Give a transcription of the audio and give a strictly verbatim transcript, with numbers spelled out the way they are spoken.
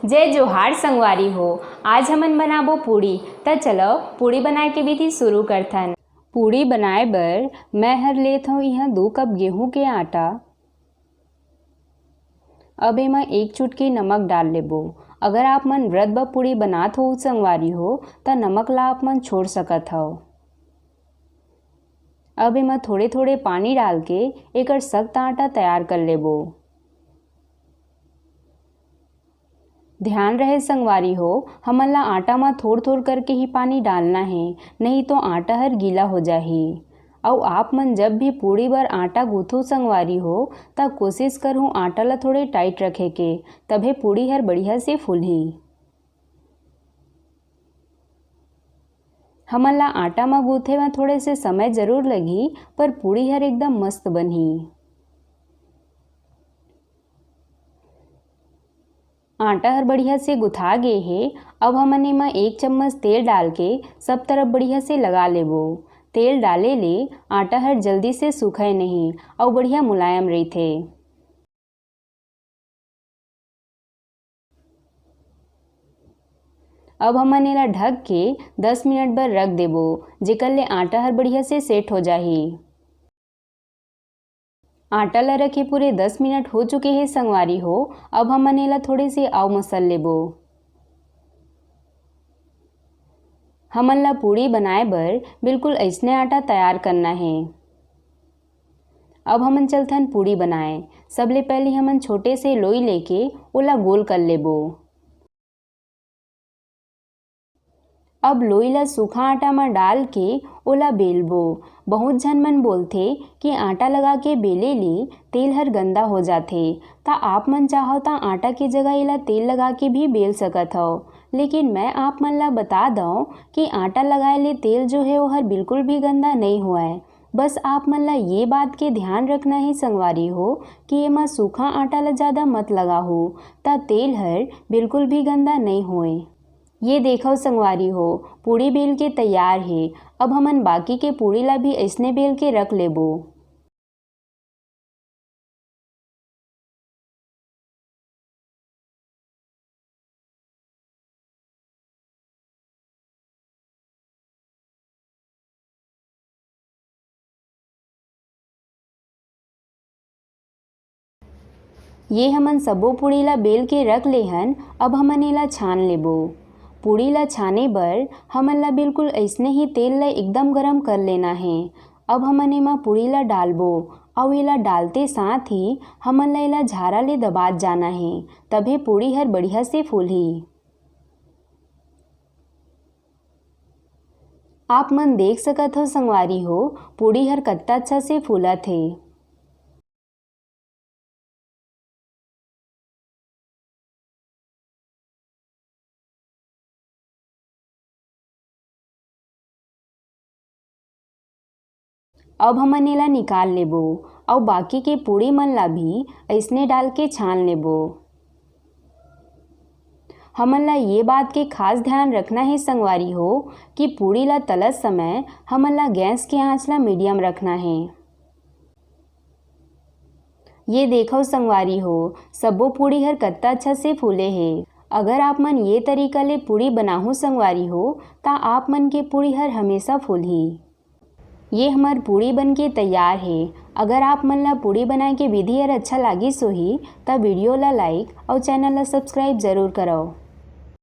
जय जोहार संगवारी हो, आज हमन बनाबो पूड़ी। त चलो पूड़ी बनाए के विधि शुरू करथन। पूड़ी बनाए बर मैं हर लेत हव इहाँ दू कप गेहूं के आटा। अब एमा एक चुटकी नमक डाल लेबो। अगर आप मन व्रत बर पूड़ी बनात हो संगवारी हो, त नमक ला आप मन छोड़ सकत हव। अब एमा थोड़े-थोड़े पानी डाल के एकर सख्त आटा तैयार कर लेबो। ध्यान रहे संगवारी हो, हमन ला आटा म थोर-थोर करके ही पानी डालना हे, नहीं तो आटा हर गीला हो जाही। अउ आप मन जब भी पूड़ी बर आटा गूंथू संगवारी हो, त कोशिश करहू आटा ला थोड़े tight रखे के, तभे पूड़ी हर बढ़िया से फूलही। हमन ला आटा म गूंथे म थोड़े से समय जरूर लगही, पर पूड़ी हर एकदम मस्त बनही। आटा हर बढ़िया से गुथा गे हे। अब हमन एमा एक चम्मच तेल डाल के सब तरफ बढ़िया से लगा लेबो। तेल डाले ले आटा हर जल्दी से सूखय नहीं अउ बढ़िया मुलायम रहिथे। अब हमन एला ढक के दस मिनट बर रख देबो, जेकर ले आटा हर बढ़िया से set हो जाही। आटा ला रखे पूरे दस मिनट हो चुके हे संगवारी हो। अब हमन एला थोड़े से अउ मसल लेबो। हमन ला पूड़ी बनाए बर बिल्कुल अइसने आटा तैयार करना हे। अब हमन चलथन पूड़ी बनाए। सबले पहले हमन छोटे से लोई लेके ओला गोल कर लेबो। अब लोई ला सूखा आटा म डाल के ओला बेलबो। बहुत झन मन बोलथे कि आटा लगा के बेले ले तेल हर गंदा हो जाथे, त आप मन चाहो त आटा के जगह एला तेल लगा के भी बेल सकत हव। लेकिन मैं आप मन ला बता दंव कि आटा लगाए ले तेल जो हे ओहर बिल्कुल भी गंदा नइ होवय। बस आप मन ला ये बात के ध्यान रखना हे संगवारी हो कि एमा सूखा आटा ला ज्यादा मत लगाहू, त तेल हर बिल्कुल भी गंदा नइ होय। ये देखव संगवारी हो, पूड़ी बेल के तैयार हे। अब हमन बाकी के पूड़ी ला भी अइसने बेल के रख लेबो। ये हमन सबो पूड़ी ला बेल के रख ले हन। अब हमन एला छान लेबो। पूड़ी ला छाने बर हमन ला बिल्कुल अइसने ही तेल ला एकदम गरम कर लेना हे। अब हमन एमा पूड़ी ला डालबो, अउ एला डालते साथ ही हमन ला एला झारा ले दबात जाना हे, तभे पूड़ी हर बढ़िया से फूलही। आप मन देख सकत हो संगवारी हो, पूड़ी हर कत्ता अच्छा से फूलत हे। अब हमन एला निकाल लेबो, अउ बाकी के पूड़ी मन ला भी अइसने डाल के छान लेबो। हमन ला ये बात के खास ध्यान रखना हे संगवारी हो कि पूड़ी ला तलत समय हमन ला गैस के आंच ला medium रखना हे। ये देखव संगवारी हो, सब्बो पूड़ी हर कत्ता अच्छा से फूले हे। अगर आप मन ये तरीका ले पूड़ी बनाहू संगवारी हो, त आप मन के पूड़ी हर हमेशा फूलही। ये हमर पूड़ी बन के तैयार हे। अगर आप मन ला पूड़ी बनाए के विधि हर अच्छा लागिस होही, त video ला like अउ channel ला subscribe जरूर करव।